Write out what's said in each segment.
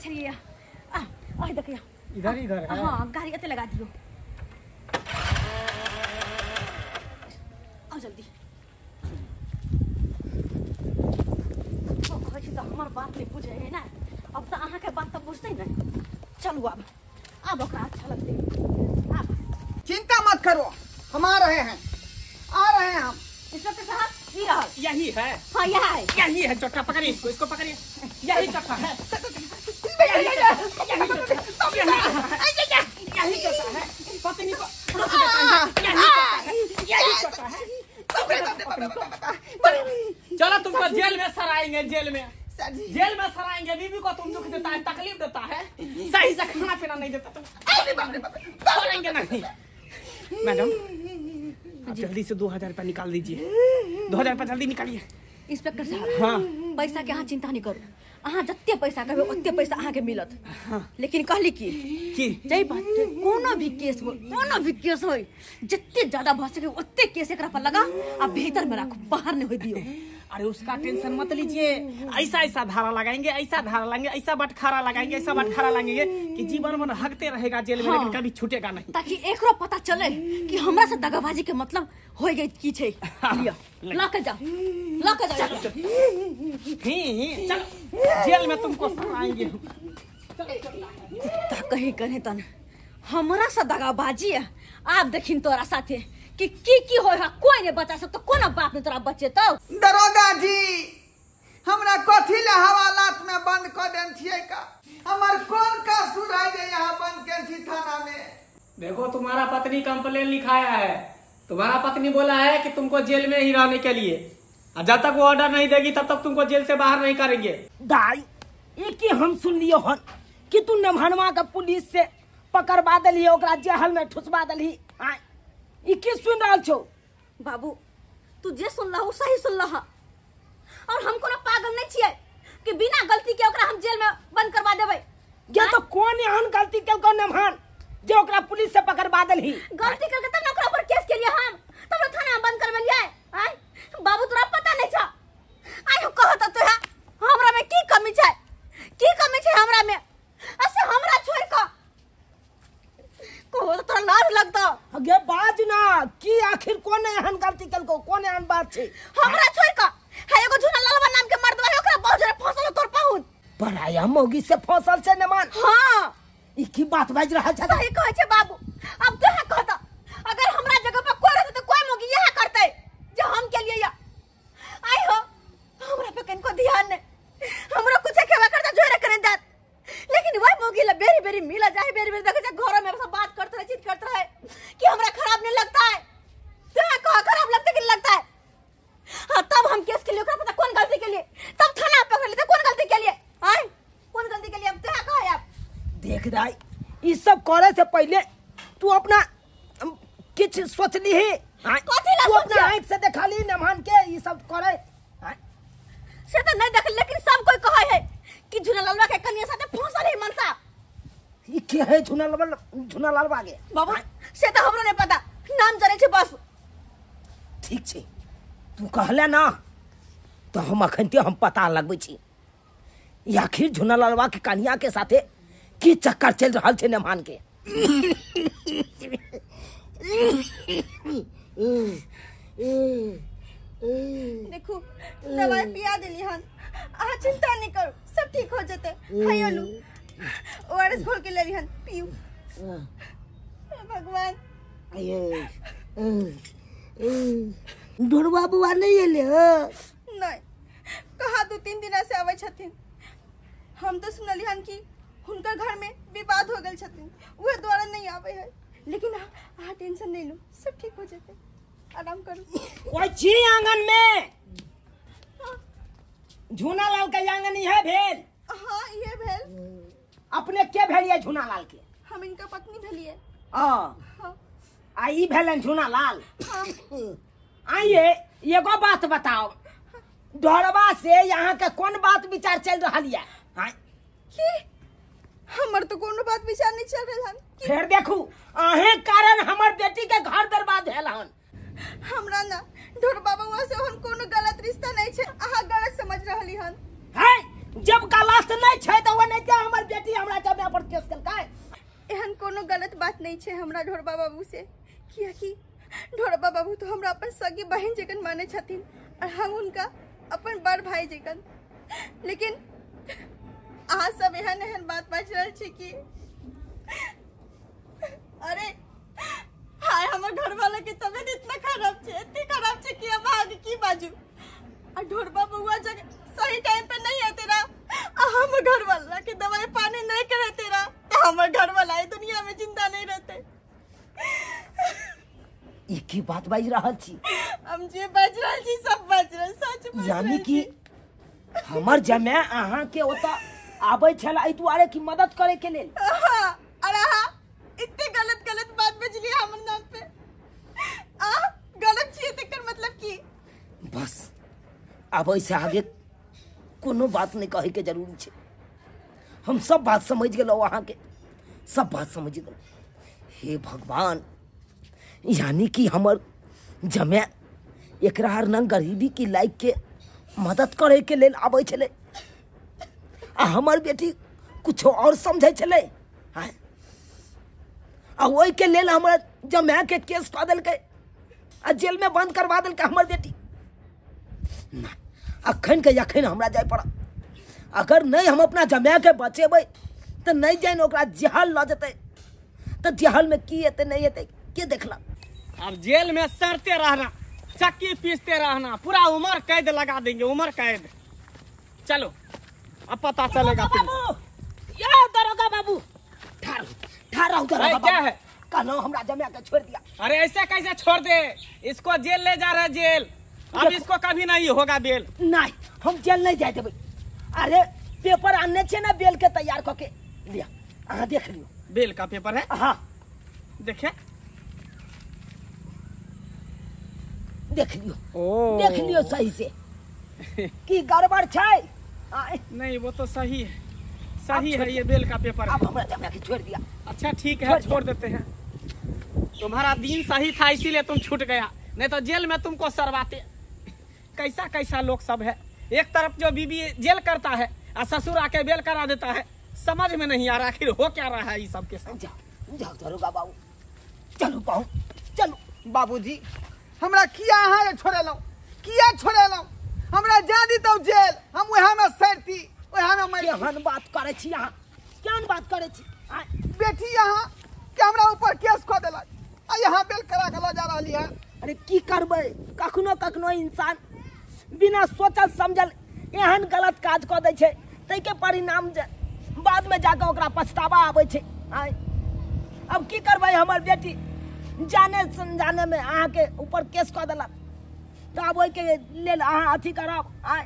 छलियै। आ आ देखियो इधर इधर है। हां गाड़ी एते लगा दियो, आओ जल्दी। ओ कहै छी तऽ हमर बात नहीं बुझे है ना, अब तऽ अहाँ के बात तऽ बुझतै ने। चलू अब अब ओकरा अच्छा लगतै। अब चिंता मत करो, हम आ रहे हैं, आ रहे हैं हम। इंस्पेक्टर साहब ई रहल, यही है। हाँ यह है, यही है। चट्टा पकड़िए इसको, इसको पकड़िए, यही चट्टा है, यही चट्टा है। पत्नी को यही चट्टा है। चलो तुमको जेल में सराएंगे, जेल में, जेल में सराएंगे। बीवी को तुम दुख देता है, तकलीफ देता है, सही से खाना पीना नहीं देता तुम, छोड़ेंगे नहीं। मैडम जल्दी से 2000 रुपया निकाल दीजिए, 2000 रुपया जल्दी निकालिए। इंस्पेक्टर साहब हाँ पैसा के अहाँ चिंता नहीं करू, अहाँ जते पैसा कहबै ओते पैसा अहाँ के मिलत। हाँ। लेकिन कहली की जै बात कोनो भी केस हो, कोनो भी केस हो, जते ज्यादा भ सके ओते केस एकरा पर लगा आ भीतर में राखू, बाहर नहीं होय दियो। अरे उसका टेंशन मत लीजिए, ऐसा ऐसा धारा लगाएंगे, ऐसा धारा लगाएंगे, ऐसा बटखारा लगाएंगे, ऐसा बटखारा लगाएंगे कि जीवन भर हगते रहेगा जेल में। हाँ। लेकिन कभी छूटेगा नहीं, ताकि एकरो पता चले कि हमरा से दगाबाजी के मतलब हो गई की छै। लियो ल के जाओ, ल के जाओ, चलो जेल में तुमको सराएंगे। ता कहीं कहे तन हमरा से दगाबाजी है, आप देखिन तोरा साथे कि की होय है, कोई नहीं बचा सकतो, कोनो बाप नहीं तोरा बचेतौ। दरोगा जी हमरा कथी ले हवालात में बंद क देन छियै का? हमर कोन कसूर है जे यहाँ बंद केन छी थाना में? देखो तुम्हारा पत्नी कंप्लेन लिखाया है, तुम्हारा पत्नी बोला है कि तुमको जेल में ही रहने के लिए, और जब तक वो ऑर्डर नहीं देगी तब तक तुमको जेल से बाहर नहीं करेंगे। दाई ई की हम सुनलियो हन कि तू नमहनवा के पुलिस से पकड़वा देलही, ओकरा जेहल में ठुसवा देलही। ई की सुन रहल छौ? बाबू तू जे सुनलह उ सही सुनलह, और हम कोनो पागल नहीं छियै कि बिना गलती के ओकरा हम जेल में बंद करवा देबै। ये तो कोन एहन गलती केलको नमहन जे ओकरा पुलिस से पकड़वा देलही? गलती करके तब ना ओकरा ऊपर केस केलियै हम, तब ना थाना में बंद करवेलियै। आय बाबू तोरा पता नहीं छ, आइ कहत तोरा हमरा में की कमी छै, की कमी छै हमरा में? असे हमरा छोड़ क कहो तो तोरा लाज लगतो। गे बाज ना की आखिर कोन एहन गलती केलको, कोन एहन बात छै? हमरा छोड़ क है एगो झूना लालवा नाम के मर्दवा है, ओकरा बहुत जरे फसल तोर पाहुन पराया मौगी से फसल छै नमान। हां ई की बात बाज रहल छै? सही कहै छै बाबू। अब तोहा कहत अगर हमरा जगह पर कोई रहत त कोई मौगी यह करतै जो हम के लिए। आई हो हमरा पे कनको ध्यान नहीं, हमरा कुछ खेवा करता जोरे करे दात, लेकिन वही मौगी ला बेरी बेरी मिला जाए, बेरी बेरी देखे जाए घर में सब बात करते रहे, चीज करते रहे कि हमरा खराब नहीं लगता है। तोहा कह खराब लगता कि नहीं लगता है? हाँ तब हम केस के लिए ओकरा पता कौन गलती के लिए तब थाना पकड़ लेते, कौन गलती के लिए? आय कौन गलती के लिए? अब तोहा कह आप देख दाई ई सब करे से पहले तू अपना किछ सोच लीही, कथी ला तू अपना सोचिया? आँख से देखा ली नमहन के ई सब करे से तो नहीं देख, लेकिन सब कोई कहे है कि झूना लालवा के कन्या साथे फंसल है मनसा। ई के है झूना लालवा? झूना लालवा के बाबू से तो हमरो नहीं पता, नाम जाने छे बस। ठीक छै तू कहले ना तो हम अखन ते हम पता लगबै छी ई आखिर झूना लालवा के कन्या के साथे की चक्कर चल रहल छै नमहन के। देखू दवाई पिया देली हन, अहाँ चिंता नहीं करू, सब ठीक हो जेतै। हैयो लू ओआरएस घोल के लेली हन, पीऊ। भगवान ढोरबा बुआ नहीं एले? नहीं कहा 2-3 दिन से आबै छथिन। हम तो सुनली हन कि हुनकर घर में विवाद हो गेल छथिन, उहे द्वारा नहीं आबै है। लेकिन अहाँ टेंशन नहीं लू, सब ठीक हो जेतै, आराम करू। कोई छी आंगन में? झूना लाल के आंगन इहे भेल? हाँ इहे भेल। अपने के भेलिए झूना लाल के? हम इनका पत्नी भेलिए। हाँ आ ई भेलन झूना लाल। हाँ। आइए एगो बात बताओ, ढोरबा से यहाँ के कौन बात विचार चल रहल ये? की हमर तो कोनो बात विचार नहीं चल रहल हन। फिर देखू अहे कारण हमर बेटी के घर बर्बाद भेल हन। हमरा ना ढोरबा बउआ से ओहन कोनो गलत रिश्ता नहीं छै, अहाँ गलत समझ रहली हन। है जब गलत नहीं छै त ओनाहिते हमर बेटी हमरा जमे पर केस केलकै। एहन कोनो गलत बात नहीं छै हमरा ढोरबा बाबू से, कियाकि ढोरबा बाबू तो हमरा अपन सगी बहन जकन माने छथिन और हम उनका अपन बड़ भाई जकन। लेकिन अहाँ सब एहन एहन बात बाजि रहल छी कि अरे हाय हमर घर वाला के तबियत इतना खराब छै, इतनी खराब छै कि अब आगे की बाजू। आ ढोरबा बउआ जग सही टाइम पे नहीं आते रहा, आ हमर घर वाला के दवाई पानी नहीं करते रहा तो हमर घर वाला ई दुनिया में जिंदा नहीं रहते। ई की बात बाजि रहल छी? हम जे बाजि रहल छी सब बाजि रहल सच बाजि। यानी कि हमर जमे अहाँ के ओता आबै छल एहि दुआरे कि मदद करे के लेल। हां, और अहाँ इतने गलत गलत बात बजलिए हमर नाम पे। आ गलत छियै तकर मतलब की? बस अब ऐसे आगे कोनो बात नहीं कहे के जरूरी छै। हम सब बात समझ गेलहुँ, अहाँ के सब बात समझ गेलहुँ। हे भगवान, यानी कि हमर जमे एकरा आर न गरीबी की लाइक के मदद करे के लेल आबै छलै आ हमर बेटी कुछो और समझै छलै। आ ओहिके लेल हमर जमे के केस कऽ देलकै आ जेल में बंद करवा देलकै हमर बेटी। ना अखन के अखन हमरा जाय पड़त। अगर नहीं हम अपना जमे के बचेबै तऽ नहीं जानि ओकरा जेहल लऽ जेतै तऽ जेहल में की हेतै नहीं हेतै के देखलक। अब जेल में सड़ते रहना, चक्की पीसते रहना, पूरा उम्र कैद लगा देंगे, उम्र कैद। चलो अब पता चलेगा। बाबू या दरोगा बाबू, ठहरो ठहरो दरोगा बाबू। क्या है? कहलो हमरा जमे के छोड़ दिया। अरे ऐसे कैसे छोड़ दे, इसको जेल ले जा रहे जेल, अब इसको कभी नहीं होगा बेल। नहीं हम जेल नहीं जाए देबै। अरे पेपर आनने छे ना बेल के तैयार क के लिया, अहाँ देख लियो। बेल का पेपर है? हाँ देखे देख लियो, देख लियो सही से की गड़बड़ छै। नहीं वो तो सही है, सही है ये बेल का पेपर। अब हमरा जमा के छोड़ दिया। अच्छा ठीक है छोड़ देते हैं। तुम्हारा दिन सही था इसीलिए तुम छूट गया, नहीं तो जेल में तुमको सरवाते। कैसा कैसा लोग सब है, एक तरफ जो बीबी जेल करता है और ससुर आके बेल करा देता है। समझ में नहीं आ रहा आखिर हो क्या रहा है ये सब के साथ। जाओ जाओ दरोगा बाबू, चलो बाबू चलो। बाबूजी हमरा किया अहाँ छोड़ेलहुँ, किया छोड़ेलहुँ? हमरा जा दितौ जेल, हम वएह में सड़ती वएह में मरि। केहन बात करै छी अहाँ, केहन बात करै छी? बेटी अहाँ के हमरा ऊपर केस कऽ देलक आ यहाँ बेल करा के लऽ जा रहली है। अरे की करबै, कखनो कखनो इंसान बिना सोचल समझल एहन गलत काज कऽ दै छै ताहिके परिणाम जे बाद में जाके ओकरा पछतावा आबै छै। अब की करबै, हमर बेटी जाने अनजाने में अहाँ के ऊपर केस कऽ देलक तऽ आब ओहिके लेल अहाँ अथी करब। आय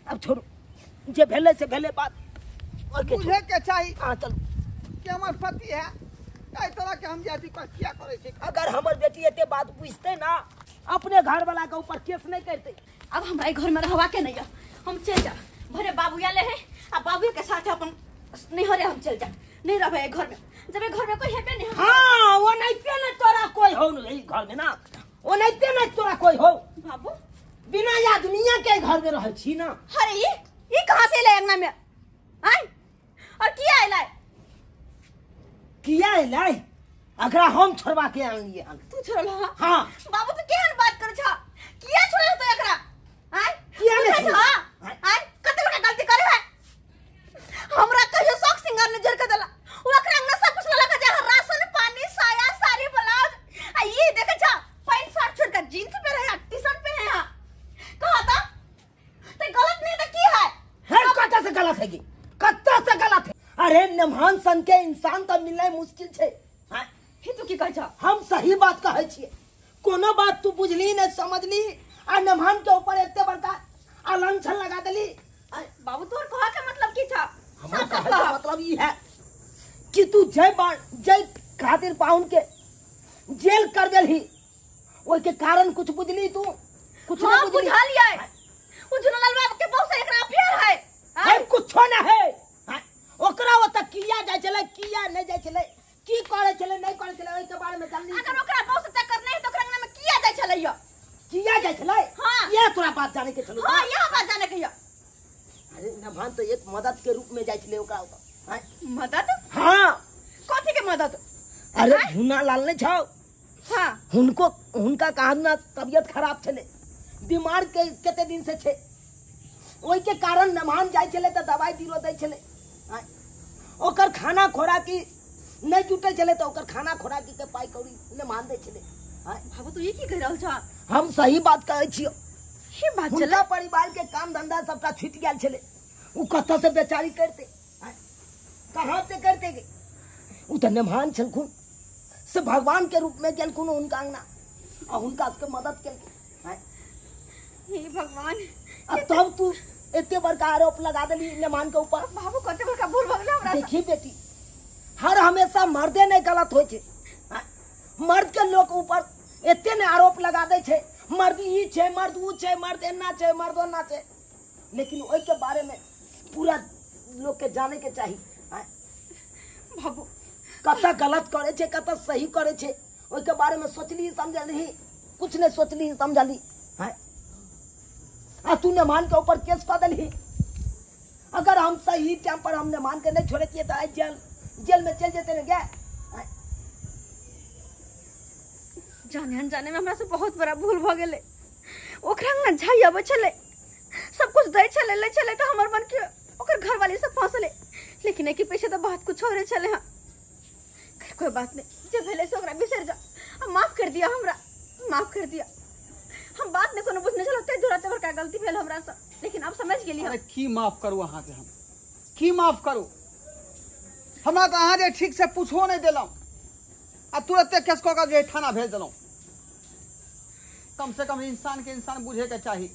अब छोड़ू, जे भेलै से भेलै बात, बुझे के चाही। हाँ चलू कि हमर पति है एहि तरह के हम जे अथी किया करै छी। अगर हमर बेटी एते बात बुझतै ना अपने घर वाला के ऊपर केस नहीं करते। अब हमरा घर में रहवा के नहीं है, हम चल जा। भरे बाबू आले है आ बाबू के साथ अपन नैहरे हम चल जा, नहीं रहबे घर में। जब घर में कोई हेबे नहीं। हाँ वो नहीं ना तोरा कोई हो नहीं घर में ना, वो नहीं ना तोरा कोई हो। बाबू बिना आदमिया के घर में रह छी ना। अरे ये कहां से ले अंगना में आय और किया आइला, किया आइला? अगरा हम छोड़वा के आनलिए हन। तू छोड़ल? हां बाबू तू केहन बात कर छा, किया छोड़ल तो एकरा? आय किया नहीं छा? आय कते बड़ा गलती करे है, हमरा कहियो शौक सिंगार ने जर के देला, ओ एकरा अंगना सब कुछ लगा जा, राशन पानी साया साड़ी ब्लाउज। आ ये देख छा पैंट शर्ट छोड़ के जींस पे रहे, टी शर्ट पे है। कहा था ते गलत नहीं त की है? है कत्ता से गलत है की, कत्ता से गलत है। अरे नमहान सन के इंसान त मिलना मुश्किल छै। हां हे तू की कहै छा? हम सही बात कहै छियै, कोनो बात तू बुझली नहीं समझली आ नमहान के ऊपर एते बड़का लांछन लगा देली। बाबू तोर कहा के मतलब की छा? हमर कहे के मतलब ई है कि तू जय जय खातिर पाउन के जेल कर देलही, ओइ के कारण कुछ बुझली तू? कुछ नहीं बुझली? बुझलियै, उ झुनलाल बाबू के बहुत से एकरा अफेयर है। है कुछो ना है। ओकरा ओत किया जाय छलै किया नहीं जाय छलै, की करे छलै नहीं करे छलै, ओइ के बारे में जानली? अगर ओकरा बहुत से चक्कर नहीं तो ओकरा अंगना में किया जाय छलै यो? किया जाय छलै? हां ये तोरा बात जाने के छलै। हां यह बात जाने के यो। अरे नभान तो एक मदद के रूप में जाय छले ओकरा ओतऽ। मदद? हाँ। कथी के मदद? अरे झुना लाल नहीं छौ। हाँ। हुनको हुनका कहा तबियत खराब छले, बीमार के कते दिन से छे, ओहि के कारण नमान जाय छले त दवाई दिलो दै छले। ओकर खाना खोराकी नहीं जुटे छले त ओकर खाना खोराकी के पाई कौड़ी नमान दै छले। बाबू तू ये की कह रहल छ? हम सही बात कहै छियो। ही बात छले? हुनका परिवार के काम धंधा सबटा छूट गेल छले, उ कतऽ से बेचारी करते, कहाँ से करते गे? उ त नमान छलखुन से भगवान के रूप में गेलखुन हुनका अंगना आ हुनका सबके मदद केलखिन। हे भगवान, अब तब तू एते बड़का आरोप लगा देली नमान के ऊपर। बाबू कते बड़का भूल भऽ गेलै हमरा। देखी बेटी, हर हमेशा मर्दे नहीं गलत होइ छै, मर्द के लोग ऊपर एते ने आरोप लगा दै छै, मर्द ई छै, मर्द ऊ छै, मर्द एना छै, मर्द ओना छै, लेकिन ओहि के बारे में पूरा लोग के जाने के चाही। बाबू कतऽ गलत करे छै कतऽ सही करे छै ओहि के बारे में सोचली समझली, कुछ नहीं सोचली समझली। आ तू नमान के ऊपर केस कऽ देलही। अगर हम सही टाइम पर हम नमान के नहीं छोड़े तो आज जेल जेल में चल जेते ने गे। जाने अनजाने में हमरा से बहुत बड़ा भूल भ गेलै। ओकरा अंगना झाइ अबै छलै, सब कुछ दै छलै लै छलै, तऽ हमर मन के ओकर घरवाली सब फंसलै, लेकिन एके पैसे तऽ बहुत कुछ हो छलै। हाँ कोई बात नहीं, जे भेलै से ओकरा बिसरि जा, माफ कर दिया हमरा, माफ कर दिया। हम बात नहीं कोनो बुझने छलहुँ ताहि दुआरे बड़का गलती भेल हमरा से, लेकिन अब समझ गेली। अरे की माफ करू अहाँके, हम की माफ करू? हमरा तऽ अहाँ जे ठीक से पूछो नहीं देलहुँ आ तुरंते केस कऽ के जे थाना भेज देलहुँ। कम से कम इंसान के इंसान बुझे के चाही।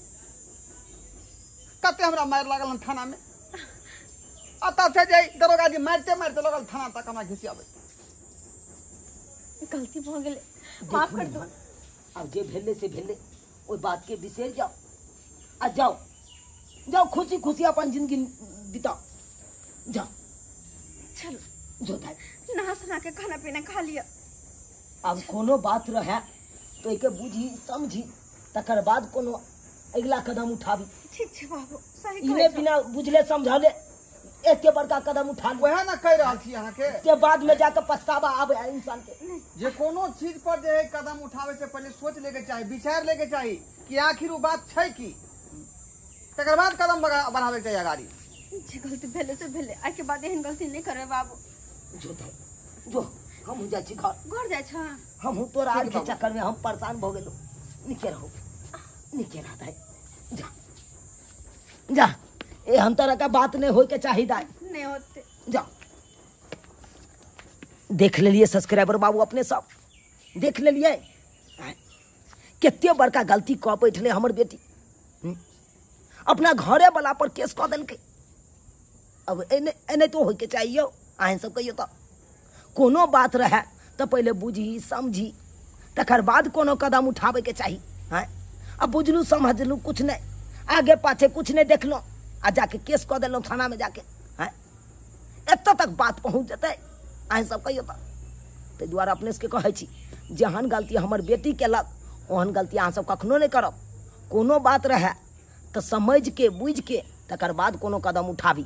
कते हमरा मारि लागल हन थाना में, आ तब से जे दरोगा जी मारिते मारिते लगल थाना तक हमरा घिसियाबै। गलती भऽ गेलै, माफ कर दो। अब जे भेलै से भेलै, ओहि बात के बिसरि जाओ आ जाओ जाओ खुशी खुशी अपन जिंदगी बिताओ। जाओ चलो जो दाई, नहा सुना के खाना पीना खा लिया। अब कोनो बात रहे तो एके बुझी समझी तकर बाद कोनो अगला कदम उठाबी। ठीक छै बाबू, सही कहै छौ। बिना बुझले समझले एते बड़का कदम उठा ली, वएह ने कहि रहल छी अहाँके, ते बाद में जाके पछतावा आबे इंसान के। जे कोनो चीज पर जे है कदम उठावे से पहले सोच लेके चाही, विचार लेके चाही कि आखिर वो बात छै की, तकर बाद कदम बढ़ावे के चाही अगाड़ी। जे गलती भेलै से भेलै, आइ के बाद एहन गलती नहीं करबै बाबू। जो दाई जो, हम जाइ छी घर। घर जाइ छ? हम तोरा आर के चक्कर में हम परेशान भ गेलहुँ। निके रहो, निके रह दाई, जा जा, एहन तरह का बात नहीं होय के चाही दाई, नहीं होते। जा देख लेलिए सब्सक्राइबर बाबू, अपने सब देख लेलिए कते बड़का गलती कऽ बैठले हमर बेटी, अपना घरे वाला पर केस कऽ देलकै। अब एने एने तो होय के चाहिए। अहाँ सब कहियो तऽ कोनो बात रहे तऽ पहिले बुझी समझी तकर बाद कोनो कदम उठाबे के चाही। हाँ अब बुझलू समझलू कुछ नहीं, आगे पाछे कुछ नहीं देखलहुँ आ जाके केस कऽ देलहुँ थाना में जाके। हाँ एतऽ तक बात पहुँच जेतै अहाँ सब कहियो तऽ। ताहि दुआरे अपने सबके कहै छी जेहन गलती हमर बेटी केलक ओहन गलती अहाँ सब कखनो नहीं करब। कोनो बात रहे तऽ समझ के बुझि के तकर बाद कोनो कदम उठाबी।